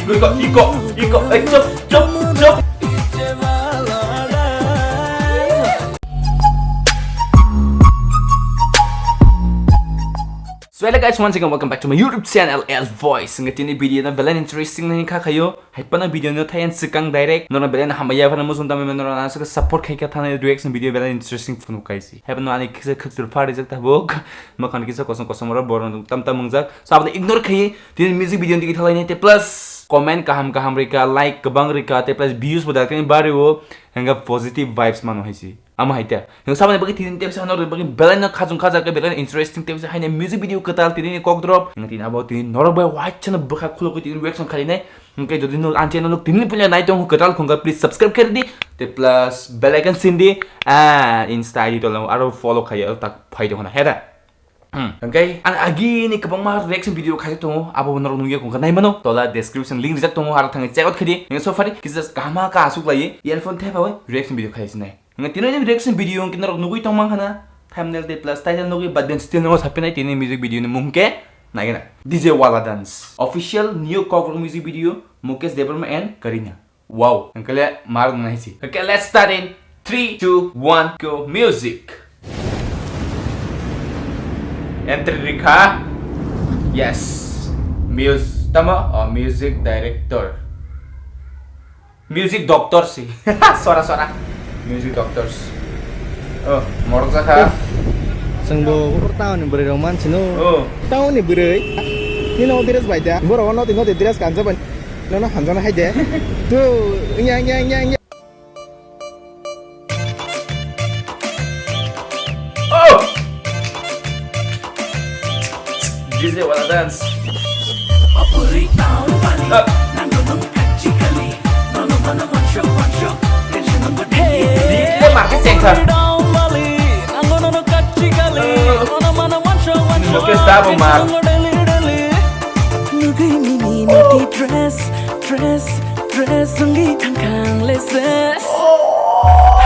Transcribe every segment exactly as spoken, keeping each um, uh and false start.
Iko, iko, iko, eh, chop, chop, chop. So hello guys, once again welcome back to my YouTube channel L Voice. Hingke tini video na belai interesting nai kha khayo. Hai pano video no thayan sikang direct. Nora belai na hamaya phano musung tamo nora na saka support khai kha thana reaction video belai interesting phunu kaisi. Hai pano ani kisa khuk sur phari jak tabuk. Makan kisa kosong kosong ro boron tam tam mungjak. So aboni ignore khai tini music video digi thalai nai te plus comment kaham kaham rika, like kwbang rika, te plus views bo dakti bari o, hingke positive vibes mano haisi. Amo hai te. Hingke saboni bagwi tini tepsa hano bagwi belai no khajung khajak, belai no interesting tepsa haine music video kwtal tini ni kok drop. Hingke tini abo tini norok bai wait chano bwkha khulukwi tini reaction khainai. Hingke jodi no ang channel tini punya nai tong kwtal khungka, please subscribe khaidi. Te plus bell icon sindi. Ah, Insta I D tolo aro follow khai tak phai tong na heda. Hmm. Hingke ang agini kwbangma reaction video khaijak tongo, abo norok nugya kongkha naimano, tola description link rijak tongo, aro thangwi check out khaidi. Hingke so far kisa kaham kha asuk lai earphone thepawai reaction video khaijak sinai. Hingke tini ni reaction video hingke norok nugwi tongma khana thumbnail de plus title nugwi, but then still no sapinai tini music video ni mung ke naigena D J Wala Dance official new Kokborok music video Mukesh Debbarma and Kareena. Wow, hingke le mar nang nai si. Okay, let's start in three, two, one, go music. Entry rikha. Yes. Mus-, tamo? Oh, music director. Music doctor si. Sora, sora. Music doctors. Oh, morok jakha. Chwngbo oro town ni bwrwi rok mansino. Oh. Town ni bwrwi. Nino dress bai da. Borok no tino dress kanjak bai. Nono hamjaknai hai de. Tu, nya, nya, nya, nya. Oh! D J Wala Dance. Ah. Hey, D J Marcus Center. Mukesh Debbarma. Nugui nini naughty dress, dress, dress wngui thangkha ang leses.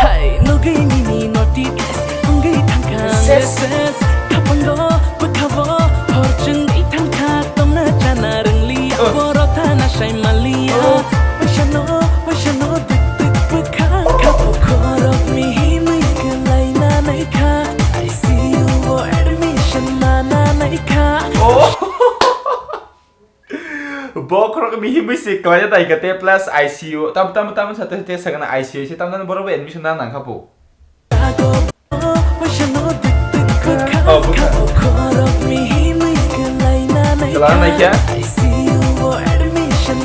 Hai, nugui nini naughty dress wngui thangkha ang leses. Khapango bwkhabo hor chwngui thangkha, tongna chana rwngli. Borok thana sai maliya. Waisano, waisano dik dik bwkhang kha, bokhorok mihimwi kwlaina naikha. I C U o admission mana naikha. Bokhorok mihimwi se kwlaina naikha te plus I C U. Tam, tam, tam sa te, te sakna I C U se tam, tam borok bo admission na nangkha po. Oh, bwkha. Kwlana naikha? I C U admission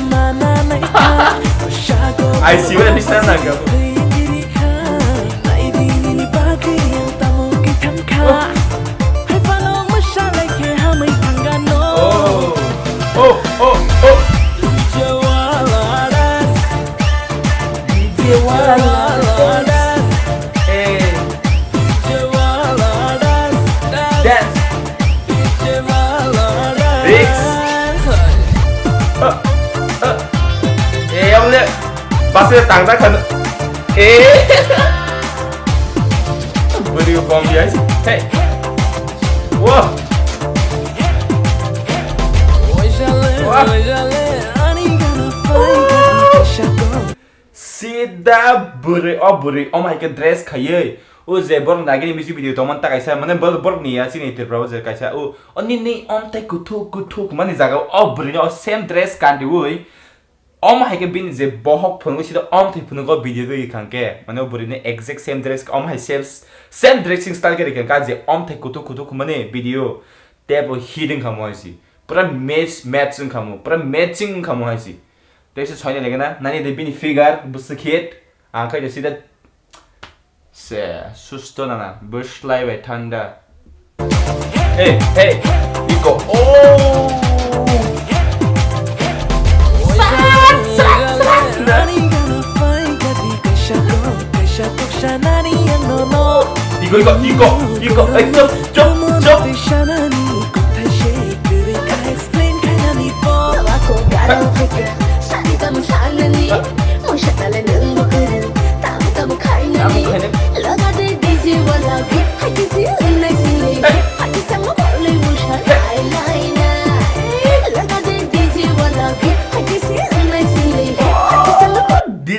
nangkha. Oh. Oh, oh, oh. D J Wala Dance. Eh. Dance. Riks. Ah, ah. Eh, yang le. Basir tangda kan. Eh. Beri bom ya sih. Hey. Wah. Wah. Sida bwrwi, o bwrwi, omo hai khe dress khaiwi. O je borok nagini music video tongmani ta kaisa, mane bor-, borok ni ya chini Tripura o je kaisa. O, o nini omtai kuthuk kuthuk mani jaga o bwrwi no same dress kandiwi. Omo hai khe bini je bohok phunukgo sida omthai phunukgo video twi khang khe. Mane o bwrwi ni exact same dress, omo hai same, same dressing style khe rikha kha je omthai kuthuk kuthuk mani video. Tei bo hit wngkha mo hai si. Pura match, match wngkha mo. Pura matching wngkha mo hai si. Tei se soina lege na, nani de bini figure, bwswk hit, ang khai de sida se susto nana, bwslai bai thanda. Hey, hey, iko, oh! Srat, srat, srat, srat. Iko, iko, iko, iko, eh, chop, chop, chop.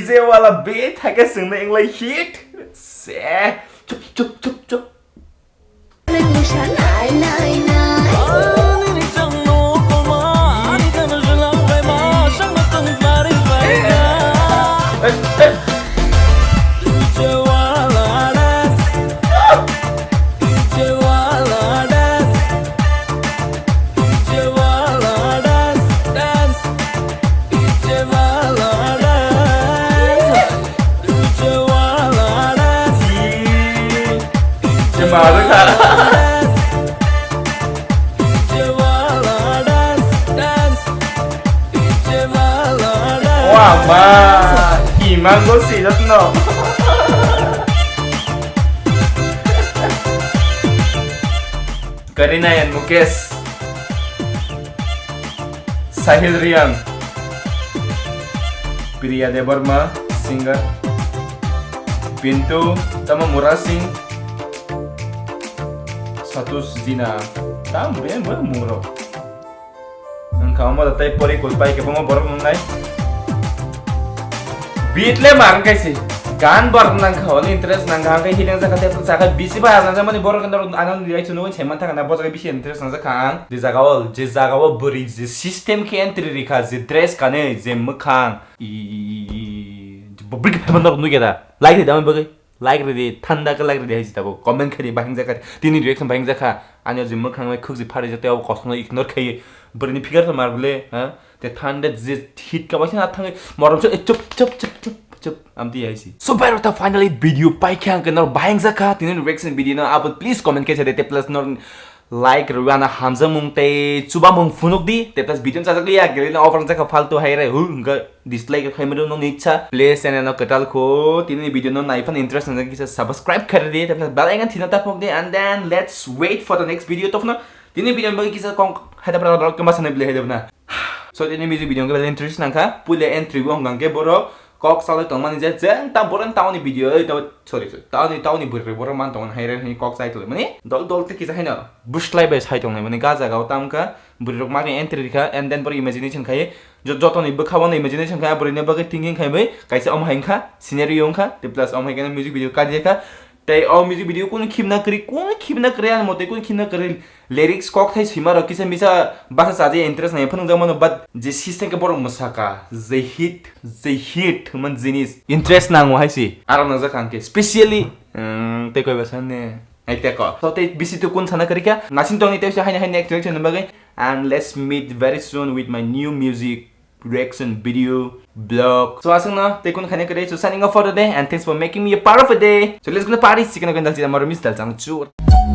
Se wala be thake singna inglai hit. Se. Chup, chup, chup, chup. Wah, ma, himango sih, no. Karina and Mukesh, Sahil Riang, Priya Debbarma, singer, Pintu, tamo Mura Singh, Satosh Jina, tam be be muro. Ang kha omo da tai pori kul pai khe bomo borok nung nai. Beat le mang kai si. Gan bor nang kha, oni interest nang kha, ang kai hilang jaka te saka bisi ba nang jaka mani borok nang ano ni rai chunu wen seman thang na bo jaka bisi interest nang jaka ang. Je jaka o, je jaka o buri je system khe entry rikha, je dress kane, je mwkhang. I, i, i, i, bo brik pheman norok nugya da. Like ri da bagwi. Like ridi, thanda khe like ridi hai si tabuk. Comment khaidi bahing jakha, tini reaction bahing jakha. Ani o je mwkhang nai khukji phari jatwi abo kosong no ignore khai. Bwrwini figure to mar bole, ha? Te thanda je hit ka baisa na thangwi morom se chup, chup, chup, chup, chup. Amti hai si. So, bai rota finally video pai khe ang khe nor bahing jakha. Tini reaction video no abo please comment khe chade te plus nor like rwna hamjamung tei chubamung phunuk di. Te plus video chajak liya, gele na offer jakha faltu hai re. Hu, hwnkhe dislike khai mero nong icha. Please channel no kwtal kho. Tini video no nai phano interest nang kisa subscribe khai di. Te plus bell icon thina ta phok di. And then let's wait for the next video. Tokno tini video bagwi kisa kong hai ta pra kema sanai bile hai na. So tini music video khe interest nang kha. Pule entry bo hwnkha khe borok kok salai tongmani je jeng ta borok tauni video, oi, ta, sorry, sorry, tauni, tauni bwrwi borok man tongmani hai rani kok chai tongmani. Dol dol te kisa haino bwslai bai sai tongnai mani ga jaga o tam kha, bwrwi rok mani entry rikha, and then borok imagination khai, jo-, jotoni bwkha bono imagination khai, bwrwi ni bagwi thinking khai bai, kaisa omo hai wngkha, scenario wngkha, te plus omo hai khe music video kari kha, tei o music video kunu khibna kwrwi, kunu khibna kwrwi ani mote kunu khibna kwrwi. Lyrics kok thai swima rok kisa misa basa chaji interest nai phunuk jak mano, but je system khe borok mwsaka, je hit, je hit hwnma jinis interest nango hai si. Aro nangjak ang khe specially, um, tei koi basa ne, ai tei ko. So tei bisi tu kun sana kwrwi kha, naising tongni tei se haini haini next reaction ni bagwi. And let's meet very soon with my new music reaction video, vlog. So aswk no tei kun khaina kwrwi. So signing off for the day and thanks for making me a part of a day. So let's go party, chicken, chicken, chicken, chicken, chicken, chicken, chicken,